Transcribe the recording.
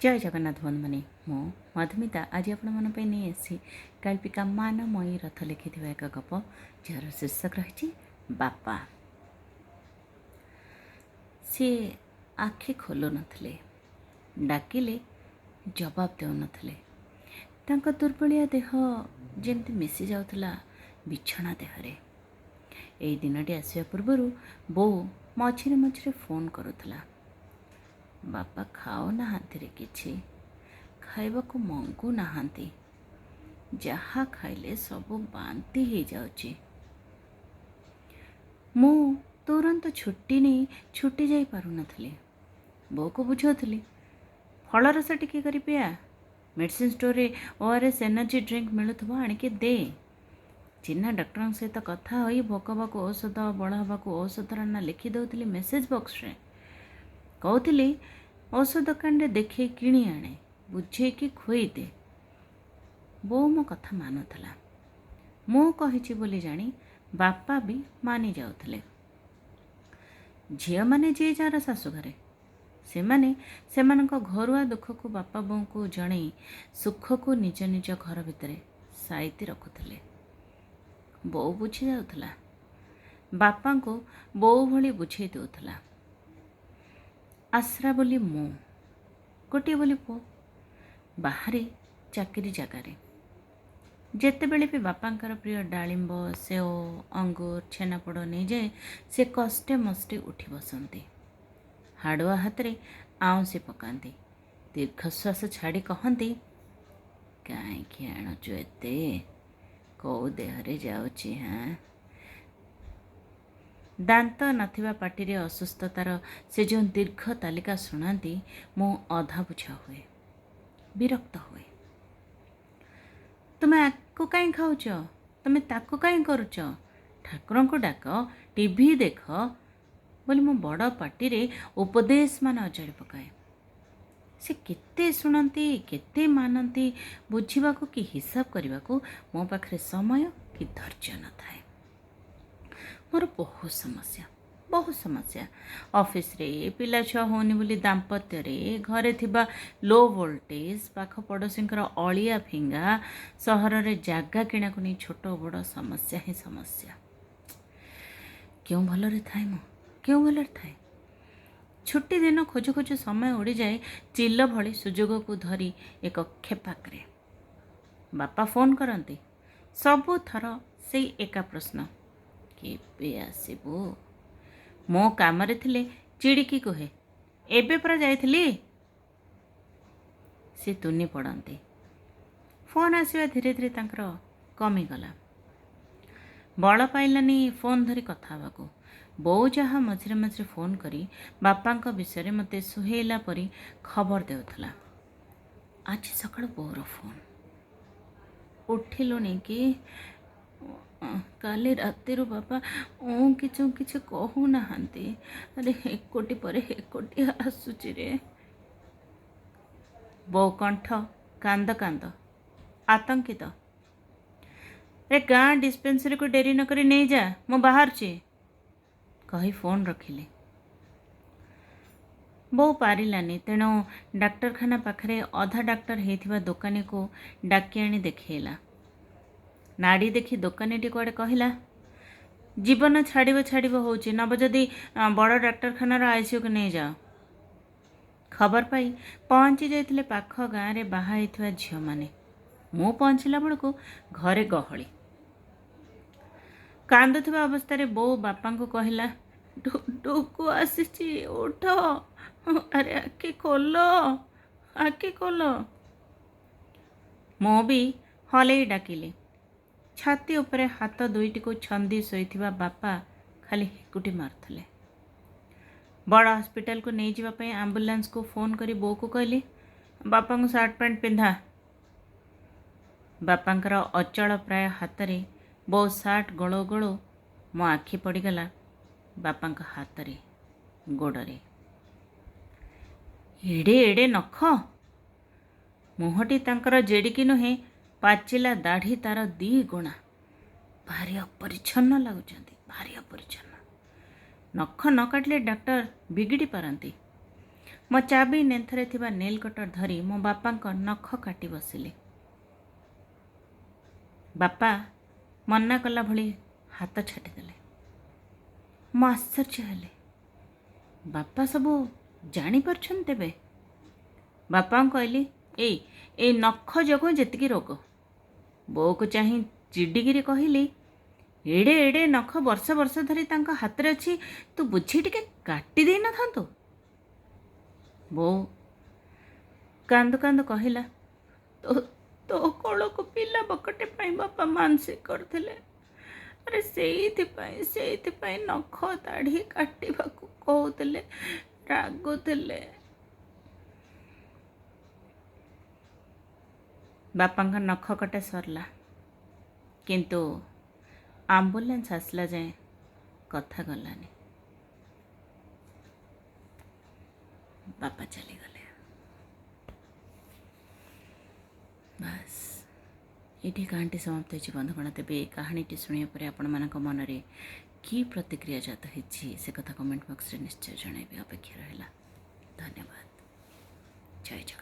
ଜୟ ଜଗନ୍ନାଥ ବନ୍ଧୁମାନେ, ମୁଁ ମଧୁମିତା ଆଜି ଆପଣମାନଙ୍କ ପାଇଁ ନେଇ ଆସିଛି ଗାଳ୍ପିକା ମାନମୟୀ ରଥ ଲେଖିଥିବା ଏକ ଗପ, ଯାହାର ଶୀର୍ଷକ ରହିଛି ବାପା। ସିଏ ଆଖି ଖୋଲୁନଥିଲେ, ଡାକିଲେ ଜବାବ ଦେଉନଥିଲେ। ତାଙ୍କ ଦୁର୍ବଳିଆ ଦେହ ଯେମିତି ମିଶି ଯାଉଥିଲା ବିଛଣା ଦେହରେ। ଏଇ ଦିନଟି ଆସିବା ପୂର୍ବରୁ ବୋଉ ମଝିରେ ମଝିରେ ଫୋନ୍ କରୁଥିଲା, ବାପା ଖାଉନାହାନ୍ତିରେ, କିଛି ଖାଇବାକୁ ମଙ୍ଗୁ ନାହାନ୍ତି, ଯାହା ଖାଇଲେ ସବୁ ବାନ୍ତି ହେଇଯାଉଛି। ମୁଁ ତୁରନ୍ତ ଛୁଟି ନେଇ ଛୁଟି ଯାଇପାରୁନଥିଲି। ବୋଉକୁ ବୁଝାଉଥିଲି, ଫଳରସ ଟିକେ କରି ପିଆ, ମେଡ଼ିସିନ ଷ୍ଟୋରରେ ORS, energy drink ମିଳୁଥିବ, ଆଣିକି ଦେ। ଚିହ୍ନା ଡକ୍ଟରଙ୍କ ସହିତ କଥା ହୋଇ ଭୋକ ହେବାକୁ ଔଷଧ, ବଳ ହେବାକୁ ଔଷଧର ନାଁ ଲେଖି ଦେଉଥିଲି ମେସେଜ ବକ୍ସରେ। କହୁଥିଲି, ଔଷଧ ଦୋକାନରେ ଦେଖେଇ କିଣି ଆଣେ, ବୁଝେଇକି ଖୁଏଇଦେ। ବୋଉ ମୋ କଥା ମାନୁଥିଲା। ମୁଁ କହିଛି ବୋଲି ଜାଣି ବାପା ବି ମାନି ଯାଉଥିଲେ। ଝିଅମାନେ ଯିଏ ଯାହାର ଶାଶୁଘରେ, ସେମାନେ ସେମାନଙ୍କ ଘରୁଆ ଦୁଃଖକୁ ବାପା ବୋଉଙ୍କୁ ଜଣେଇ ସୁଖକୁ ନିଜ ନିଜ ଘର ଭିତରେ ସାଇତି ରଖୁଥିଲେ। ବୋଉ ବୁଝି ଯାଉଥିଲା, ବାପାଙ୍କୁ ବୋଉ ଭଳି ବୁଝେଇ ଦେଉଥିଲା। ଆଶ୍ରା ବୋଲି ମୁଁ, ଗୋଟିଏ ବୋଲି ପୁଅ, ବାହାରେ ଚାକିରି ଜାଗାରେ। ଯେତେବେଳେ ବି ବାପାଙ୍କର ପ୍ରିୟ ଡାଳିମ୍ବ, ସେଓ, ଅଙ୍ଗୁର, ଛେନାପୋଡ଼ ନେଇଯାଏ, ସେ କଷ୍ଟେ ମଷ୍ଟେ ଉଠି ବସନ୍ତି, ହାଡ଼ୁଆ ହାତରେ ଆଉଁସି ପକାନ୍ତି, ଦୀର୍ଘଶ୍ୱାସ ଛାଡ଼ି କହନ୍ତି, କାହିଁକି ଆଣୁଛୁ ଏତେ, କୋଉ ଦେହରେ ଯାଉଛି? ହାଁ? ଦାନ୍ତ ନଥିବା ପାଟିରେ ଅସୁସ୍ଥତାର ସେ ଯେଉଁ ଦୀର୍ଘ ତାଲିକା ଶୁଣାନ୍ତି, ମୁଁ ଅଧା ବୁଝା ହୁଏ, ବିରକ୍ତ ହୁଏ। ତୁମେ ଆକୁ କାହିଁ ଖାଉଛ, ତୁମେ ତାକୁ କାହିଁ କରୁଛ, ଠାକୁରଙ୍କୁ ଡାକ, ଟିଭି ଦେଖ ବୋଲି ମୁଁ ବଡ଼ ପାଟିରେ ଉପଦେଶମାନ ଅଜାଡ଼ି ପକାଏ। ସେ କେତେ ଶୁଣନ୍ତି, କେତେ ମାନନ୍ତି, ବୁଝିବାକୁ କି ହିସାବ କରିବାକୁ ମୋ ପାଖରେ ସମୟ କି ଧୈର୍ଯ୍ୟ ନଥାଏ। ମୋର ବହୁତ ସମସ୍ୟା, ବହୁତ ସମସ୍ୟା। ଅଫିସରେ, ପିଲା ଛୁଆ ହେଉନି ବୋଲି ଦାମ୍ପତ୍ୟରେ, ଘରେ ଥିବା ଲୋ ଭୋଲ୍ଟେଜ୍, ପାଖ ପଡ଼ୋଶୀଙ୍କର ଅଳିଆ ଫିଙ୍ଗା, ସହରରେ ଜାଗା କିଣାକୁ ନେଇ ଛୋଟ ବଡ଼ ସମସ୍ୟା ହିଁ ସମସ୍ୟା। କେଉଁ ଭଲରେ ଥାଏ ମୁଁ, କେଉଁ ଭଲରେ ଥାଏ? ଛୁଟି ଦିନ ଖୋଜୁ ଖୋଜୁ ସମୟ ଉଡ଼ିଯାଏ ଚିଲ ଭଳି ସୁଯୋଗକୁ ଧରି ଏକ ଖେପାକରେ। ବାପା ଫୋନ୍ କରନ୍ତି, ସବୁଥର ସେଇ ଏକା ପ୍ରଶ୍ନ, କେବେ ଆସିବୁ? ମୋ କାମରେ ଥିଲେ ଚିଡ଼ିକି କୁହେ, ଏବେ ପରା ଯାଇଥିଲି। ସେ ତୁନି ପଡ଼ନ୍ତି। ଫୋନ୍ ଆସିବା ଧୀରେ ଧୀରେ ତାଙ୍କର କମିଗଲା। ବଳ ପାଇଲାନି ଫୋନ୍ ଧରି କଥା ହେବାକୁ। ବୋଉ ଯାହା ମଝିରେ ମଝିରେ ଫୋନ୍ କରି ବାପାଙ୍କ ବିଷୟରେ ମୋତେ ସୁହେଇଲା ପରି ଖବର ଦେଉଥିଲା। ଆଜି ସକାଳୁ ବୋଉର ଫୋନ୍, ଉଠିଲୁଣି କି? କାଲି ରାତିରୁ ବାପା ଉଁ କିଛି କିଛି କହୁନାହାନ୍ତି। ଆରେ ହେକୁଟି ପରେ ହେକୁଟି ଆସୁଛି ରେ। ବୋଉ କଣ୍ଠ କାନ୍ଦ କାନ୍ଦ, ଆତଙ୍କିତ। ରେ ଗାଁ ଡିସ୍ପେନ୍ସରୀକୁ ଡେରି ନକରି ନେଇଯା, ମୁଁ ବାହାରୁଛି, କହି ଫୋନ୍ ରଖିଲି। ବୋଉ ପାରିଲାନି, ତେଣୁ ଡାକ୍ତରଖାନା ପାଖରେ ଅଧା ଡାକ୍ତର ହେଇଥିବା ଦୋକାନୀକୁ ଡାକି ଆଣି ଦେଖେଇଲା। ନାଡ଼ି ଦେଖି ଦୋକାନୀଟି କୁଆଡ଼େ କହିଲା, ଜୀବନ ଛାଡ଼ିବ ଛାଡ଼ିବ ହେଉଛି, ନବ ଯଦି ବଡ଼ ଡାକ୍ତରଖାନାର ଆଇସିୟୁକୁ ନେଇଯାଅ। ଖବର ପାଇ ପହଞ୍ଚି ଯାଇଥିଲେ ପାଖ ଗାଁରେ ବାହା ହେଇଥିବା ଝିଅମାନେ। ମୁଁ ପହଞ୍ଚିଲା ବେଳକୁ ଘରେ ଗହଳି। କାନ୍ଦୁଥିବା ଅବସ୍ଥାରେ ବୋଉ ବାପାଙ୍କୁ କହିଲା, ଡୁକୁ ଆସିଛି, ଉଠ, ଆରେ ଆଖି ଖୋଲ, ଆଖି ଖୋଲ। ମୁଁ ବି ହଲେଇ ଡାକିଲି। ଛାତି ଉପରେ ହାତ ଦୁଇଟିକୁ ଛନ୍ଦି ଶୋଇଥିବା ବାପା ଖାଲି ହେକୁଟି ମାରୁଥିଲେ। ବଡ଼ ହସ୍ପିଟାଲକୁ ନେଇଯିବା ପାଇଁ ଆମ୍ବୁଲାନ୍ସକୁ ଫୋନ୍ କରି ବୋଉକୁ କହିଲି, ବାପାଙ୍କୁ ସାର୍ଟ ପ୍ୟାଣ୍ଟ ପିନ୍ଧା। ବାପାଙ୍କର ଅଚଳ ପ୍ରାୟ ହାତରେ ବୋଉ ସାର୍ଟ ଗୋଳଉ ଗୋଳଉ ମୋ ଆଖି ପଡ଼ିଗଲା ବାପାଙ୍କ ହାତରେ, ଗୋଡ଼ରେ। ଏଡ଼େ ଏଡ଼େ ନଖ, ମୁହଁଟି ତାଙ୍କର ଯେଡ଼ିକି ନୁହେଁ, ପାଚିଲା ଦାଢ଼ି ତାର ଦି ଗୁଣା। ଭାରି ଅପରିଚ୍ଛନ୍ନ ଲାଗୁଛନ୍ତି, ଭାରି ଅପରିଚ୍ଛନ୍ନ। ନଖ ନ କାଟିଲେ ଡାକ୍ତର ବିଗିଡ଼ି ପାରନ୍ତି। ମୋ ଚାବି ନେନ୍ଥରେ ଥିବା ନେଲ୍ କଟର ଧରି ମୋ ବାପାଙ୍କ ନଖ କାଟି ବସିଲି। ବାପା ମନା କଲା ଭଳି ହାତ ଛାଟିଦେଲେ। ମୁଁ ଆଶ୍ଚର୍ଯ୍ୟ ହେଲି, ବାପା ସବୁ ଜାଣିପାରୁଛନ୍ତି ତେବେ? ବାପାଙ୍କୁ କହିଲି, ଏଇ ଏଇ ନଖ ଯୋଗୁଁ ଯେତିକି ରୋଗ। ବୋଉକୁ ଚାହିଁ ଚିଡ଼ିକିରି କହିଲି, ଏଡ଼େ ଏଡ଼େ ନଖ ବର୍ଷ ବର୍ଷ ଧରି ତାଙ୍କ ହାତରେ ଅଛି, ତୁ ବୁଝି ଟିକେ କାଟି ଦେଇନଥାନ୍ତୁ? ବୋଉ କାନ୍ଦୁ କାନ୍ଦୁ କହିଲା, ତୋ କୋଳକୁ ପିଲା ବକଟେ ପାଇଁ ବାପା ମାନସିକ କରିଥିଲେ। ଆରେ ସେଇଥିପାଇଁ ସେଇଥିପାଇଁ ନଖ ଦାଢ଼ି କାଟିବାକୁ କହୁଥିଲେ, ରାଗୁଥିଲେ। ବାପାଙ୍କ ନଖ କଟା ସରିଲା, କିନ୍ତୁ ଆମ୍ବୁଲାନ୍ସ ଆସିଲା ଯାଏଁ କଥା ଗଲାନି। ବାପା ଚାଲିଗଲେ। ବାସ୍, ଏଇଠି କାହାଣୀଟି ସମାପ୍ତ ହେଇଛି ବନ୍ଧୁଗଣ। ତେବେ ଏ କାହାଣୀଟି ଶୁଣିବା ପରେ ଆପଣମାନଙ୍କ ମନରେ କି ପ୍ରତିକ୍ରିୟା ଜାତ ହେଇଛି, ସେ କଥା କମେଣ୍ଟ ବକ୍ସରେ ନିଶ୍ଚୟ ଜଣାଇବେ। ଅପେକ୍ଷା ରହିଲା। ଧନ୍ୟବାଦ। ଜୟ ଜଗନ୍ନାଥ।